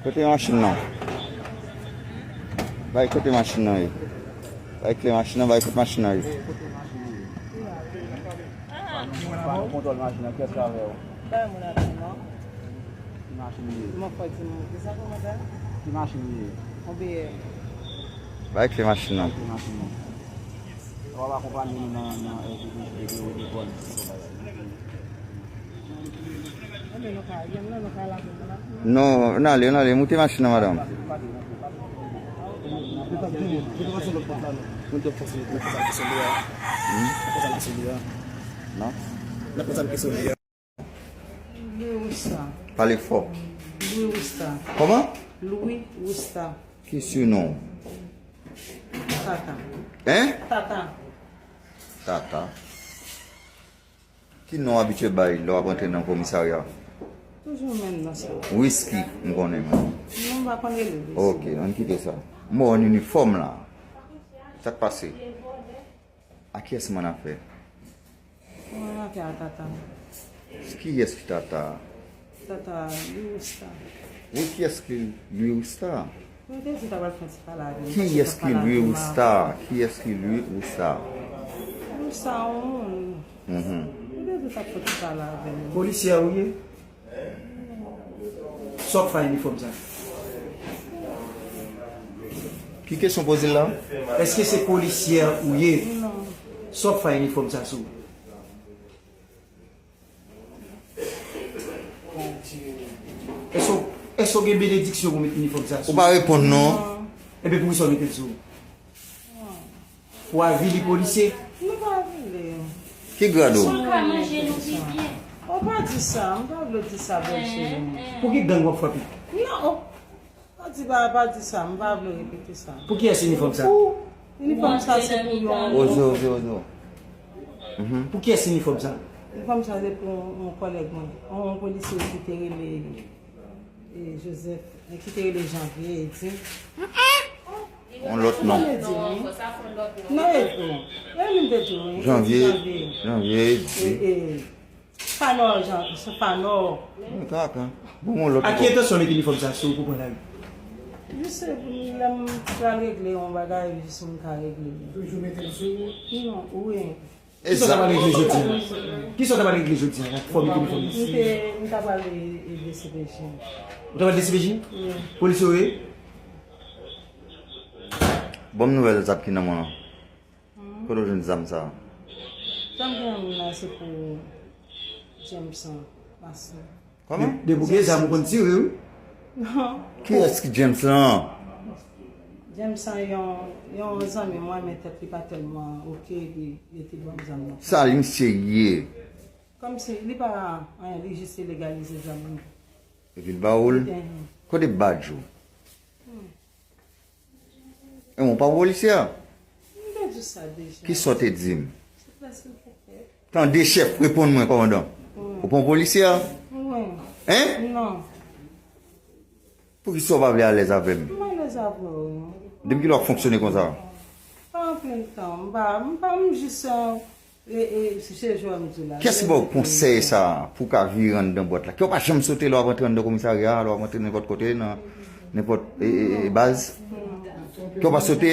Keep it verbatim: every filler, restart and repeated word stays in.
Kote machin nan? Bay kote machin nan ye. Bay kle machin nan, bay kote machin nan ye. Kontwòl machin nan, kiyès k avè w? Pa yon moun avè m non. Ki machin li ye? Mwen fò di m, ki sa kòmantè? Ki machin li ye? Yon B M. Bay kle machin nan. Ki machin nan? Ou ap akonpanye nou nan, nan L P P J P P ou de Pòl. Non, n ale, n ale. Moute machin nan, madanm. Louis Rousta. Pale fò. Louis Rousta. Kòman? Louis Rousta. Ki sinon? Tata. Hein? Tata. Tata. Ki non w abitye bay lè w ap rantre nan komisarya? Toujou menm non sa. Whisky, m konnen mwen. Non, m pa konn rele l. Ok, ann kite sa. M wè w an inifòm la. Sa k pase? A kiyès m annafè? M annafè a Tata. Kiyès ki Tata? Tata Louis Rousta. Wi, kiyès ki Louis Rousta? Mwen te di w ta pral fè yon ti pale avè m. Kiyès ki Louis Rousta? Kiyès ki Louis Rousta? Louis Rousta yon moun. Mhm. Mwen te di w ta fè yon ti pale avè m. Polisye a ou ye? Sa w ap fè a inifòm sa? Ki kesyon poze l la? Èske se polisye a ou ye? Non. Sa w ap fè a inifòm sa sou ou? Èske w, èske w gen benediksyon pou w met inifòm sa sou ou? Ou pa reponn non. Non. Ebyen poukisa w mete l sou ou? Pou avili polisye? Nou pa avili. Ki grad ou? Ou ka manje nou pi byen. Ou pa di sa, m pa vle w di sa bèl cheri m. Pou ki gang w ap frape? Non, ou pa di, pa, pa di sa, m pa vle w repete sa. Pou kiyès inifòm sa? Pou inifòm sa se pou yon. Ozo, ozo, ozo. Mhm. Pou kiyès inifòm sa? Inifòm sa se pou yon, yon kòlèg mwen, yon, yon polisye ki te rele, e, Joseph, e, ki te rele Janvier, e di. Yon lòt non. Sa vle di, wi. Non, e, e, e, li te di, wi. Janvier, Janvier, Janvier, e, e, Fanò, Jan, se Fanò. Bon, kaka. Bon, yon lòt. A ki entansyon w met inifòm sa sou ou pou pran lari? Jis lè m pral regle yon bagay, jis m ka regle li. Toujou mete l sou ou? Non, wi. Kisa w ta pral regle jodi a? Kisa w ta pral regle jodi a? Fò w mete inifòm sa. M te, m ta pral e, e D C P J. Ou ta pral D C P J? Wi. Polisye w ye? Ban m nouvèl zam ki nan men w lan. Kote w jwenn zam sa a? Zam ki nan men m nan se pou Jameson Mason. Kòman? De, depi w gen zam ou konn tire, wi. Non. Kiyès ki James lan? Jameson yon, yon zanmi mwen, men tèt li pa tèlman oke, li, li te ban m zam nan. Sa li misye ye? Kòmsi li pa anyen, li jis te legalize zam li. Epi l ba ou l? Mhm. Kote badj ou? Hmm. E mwen pa polisye a? M te di sa deja. Kisa w te di m? Silvouplè, silvouplè. Tande chèf, reponn mwen, kòmandan. Wi. Ou pa yon polisye a? Wi. Hein? Non. Poukisa w pa vle alèz avè m? M alèz avè w, wi. Depi kilè w ap fonksyone konsa? Pa anpil tan. M pa, m pa, m jis, e, E, e, se, se jan m di la. Kiyès ki ba w konsèy sa a pou w ka vire anndan bwat la? Ke w pa janm sote lè w ap rantre anndan komisarya a, lè w ap rantre nenpòt kote, nan nenpòt, e, e, e, baz? Ke w pa sote?